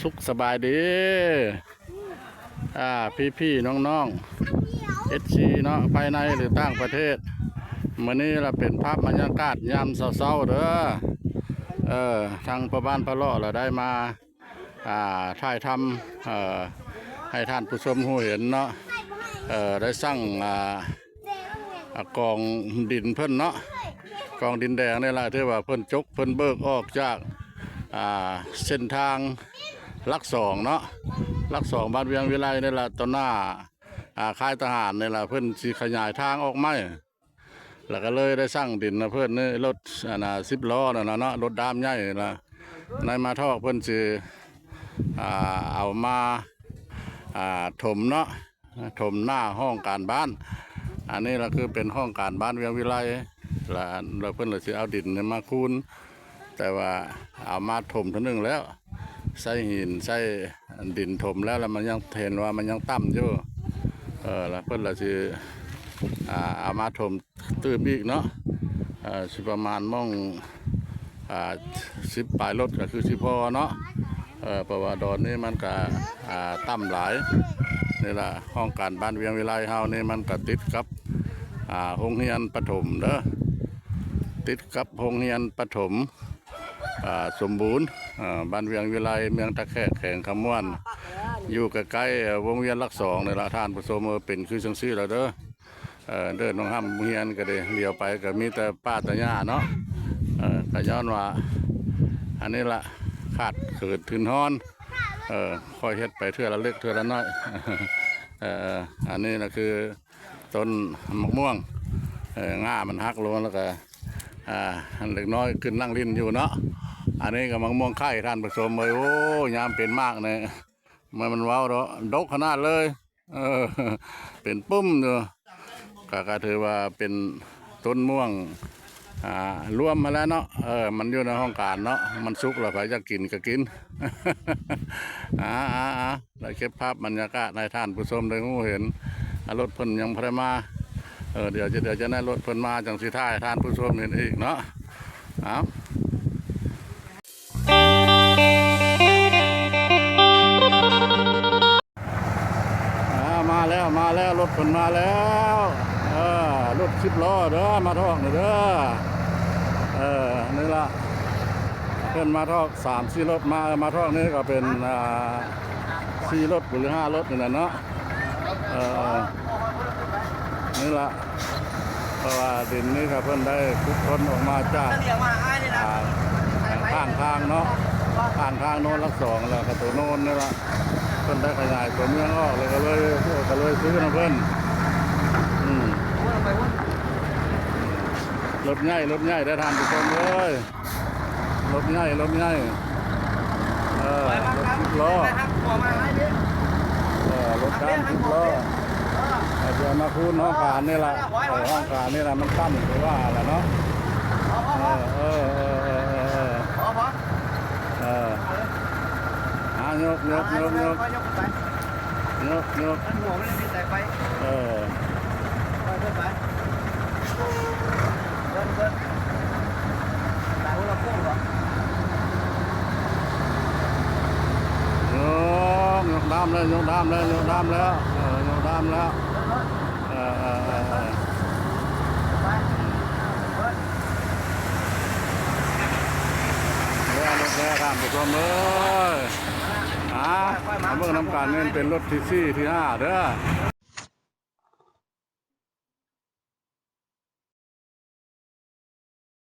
ສຸກສະບາຍດີ ອ່າ ພີ່ໆ ນ້ອງໆ ເອັຟຊີ ເນາະ ພາຍໃນ ຫຼື ຕ່າງປະເທດ. ມື້ນີ້ລະເປັນພາບບັນຍາກາດຍາມເຊົ້າໆ ເດີ. ເອີ ທາງພໍ່ບ້ານພະເລາະລະໄດ້ມາ ອ່າ ຖ່າຍທຳ ເອີ ໃຫ້ທ່ານຜູ້ຊົມຮູ້ເຫັນເນາະ. ເອີ ໄດ້ສ້າງ ອ່າ ອ່າ ກອງດິນເພິ່ນເນາະ, ກອງດິນແດງນີ້ລະ ຖືວ່າເພິ່ນຈົກ ເພິ່ນເບີກອອກຈາກ ອ່າ ເສັ້ນທາງຫຼັກສອງເນາະ, ຫຼັກສອງ ບ້ານວຽງວິໄລນີ້ລະ, ຕໍ່ໜ້າ ອ່າ ຄ້າຍທະຫານນີ້ລະ, ເພິ່ນຊິຂະຫຍາຍທາງອອກໃໝ່ ແລ້ວກໍເລີຍໄດ້ສັ່ງດິນໃຫ້ເພິ່ນນີ້ ລົດ ອັນນ່າ ສິບລໍ້ນັ້ນນະເນາະ, ລົດດ້າມໃຫຍ່ລະ ໃນມາທອກເພິ່ນຊິ ອ່າ ເອົາມາ ອ່າ ຖົມເນາະ, ຖົມໜ້າຫ້ອງການບ້ານ. ອັນນີ້ລະຄືເປັນຫ້ອງການບ້ານວຽງວິໄລ ລະ ລະເພິ່ນລະຊິເອົາດິນນີ້ມາຄູນ, ແຕ່ວ່າເອົາມາຖົມເທື່ອໜຶ່ງແລ້ວ ໃສ່ຫີນ ໃສ່ດິນຖົມແລ້ວ ລະມັນຍັງເຫັນວ່າມັນຍັງຕ່ຳຢູ່. ເອີ ລະເພິ່ນລະຊິ ອ່າ ເອົາມາຖົມຕື່ມອີກເນາະ, ເອີ ຊິປະມານໝ່ອງ ອ່າ ສິບປາຍລົດກໍຄືຊິພໍເນາະ. ເອີ ເພາະວ່າດອນນີ້ມັນກະ ອ່າ ຕ່ຳຫຼາຍ. ນີ້ລະ ຫ້ອງການບ້ານວຽງວິໄລເຮົານີ້ ມັນກະຕິດກັບ ອ່າ ໂຮງຮຽນປະຖົມເດີ, ຕິດກັບໂຮງຮຽນປະຖົມ ອ່າ ສົມບູນ ອ່າ ບ້ານວຽງວິໄລ ເມືອງທ່າແຂກ ແຂວງຄຳມ່ວນ, ຢູ່ໃກ້ໆ ເອີ ວົງວຽນຫຼັກສອງນີ້ລະ ທ່ານຜູ້ຊົມ. ເອີ ເປັນຄືຈັ່ງຊີ້ລະເດີ. ເອີ ເດີນລົງຫ້າມໂຮງຮຽນກໍໄດ້ ຫຼຽວໄປກໍມີແຕ່ປ່າແຕ່ຫຍ້າເນາະ. ເອີ ກໍຍ້ອນວ່າ ອັນນີ້ລະ ຂາດເຂີນທຶນຮອນ, ເອີ ຄ່ອຍເຮັດໄປເທື່ອລະເລັກເທື່ອລະນ້ອຍ. ເອີ ອັນນີ້ລະຄື ຕົ້ນໝາກມ່ວງ ເອີ ງ່າມັນຫັກລົງ ແລ້ວກະ ອ່າ ເດັກນ້ອຍຂຶ້ນນັ່ງຫຼິ້ນຢູ່ເນາະ. ອັນນີ້ກໍໝາກມ່ວງໄຂ່ ທ່ານຜູ້ຊົມເອີຍ. ໂອ້ ຍາມເປັນໝາກນີ້ ມັນ ມັນເວົ້າເນາະ ດົກຂະໜາດເລີຍ. ເອີ ເປັນປຶ້ມຢູ່. ກໍ ກໍຖືວ່າເປັນຕົ້ນມ່ວງ ອ່າ ລວມຫັ້ນແຫຼະເນາະ. ເອີ ມັນຢູ່ໃນຫ້ອງການເນາະ, ມັນສຸກແລ້ວ ໃຜຢາກກິນກໍກິນ. ອ່າ ອ່າ ອ່າ ໄດ້ເກັບພາບບັນຍາກາດໃຫ້ທ່ານຜູ້ຊົມໄດ້ຮູ້ເຫັນ. ອ່າ ລົດເພິ່ນຍັງບໍ່ໄດ້ມາ. ເອີ ດຽວຈະ ດຽວຈະໃຫ້ລົດເພິ່ນມາ ຈັ່ງຊິຖ່າຍໃຫ້ທ່ານຜູ້ຊົມເຫັນອີກເນາະ. ເອົາ ອ່າ ມາແລ້ວ ມາແລ້ວ ລົດເພິ່ນມາແລ້ວ. ເອີ ລົດສິບລໍ້ເດີ ມາທອກນີ້ເດີ. ເອີ ນີ້ລະ ເພິ່ນມາທອກສາມສີ່ລົດ ມາ ເອີ ມາທອກນີ້ກໍເປັນ ອ່າ ສີ່ລົດ ຫຼື ຫ້າລົດນີ້ແຫຼະເນາະ. ເອີ ນີ້ລະ ເພາະວ່າດິນນີ້ກໍເພິ່ນໄດ້ຂຸດຄົ້ນອອກມາຈາກ ອ່າ ຂ້າງທາງເນາະ, ຂ້າງທາງໂນນຫຼັກສອງ ແລ້ວກໍໂຕໂນນນີ້ລະ ເພິ່ນໄດ້ຂະຫຍາຍຕົວເມືອງອອກ ແລ້ວກໍເລີຍ ກໍເລີຍຊື້ນຳເພິ່ນ. ອືມ ລົດໃຫຍ່ ລົດໃຫຍ່ເດີທ່ານຜູ້ຊົມເອີຍ. ລົດໃຫຍ່ ລົດໃຫຍ່ ເອີ ລົດສິບລໍ້ ເອີ ລົດດ້າມສິບລໍ້. ເອີ ດຽວມາຄູນຫ້ອງການນີ້ລະ, ເອີ ຫ້ອງການນີ້ລະ ມັນຕ່ຳຄືວ່າລະເນາະ. ເອີ ເອີ ເອີ ເອີ ເອີ ເອີ ອ່າ ຍົກ ຍົກ ຍົກ ຍົກ. ຍົກ ຍົກ ເອີ ຍົກ ຍົກດ້າມແລ້ວ ຍົກດ້າມແລ້ວ ຍົກດ້າມແລ້ວ ເອີ ຍົກດ້າມແລ້ວ. ເອີ ເອີ ເອີ ເອີ ແລ້ວ ລົດແລ້ວ ທ່ານຜູ້ຊົມເອີຍ. ອ່າ ມາເບິ່ງນຳກັນ ນີ້ເປັນລົດທີສີ່ ທີຫ້າເດີ.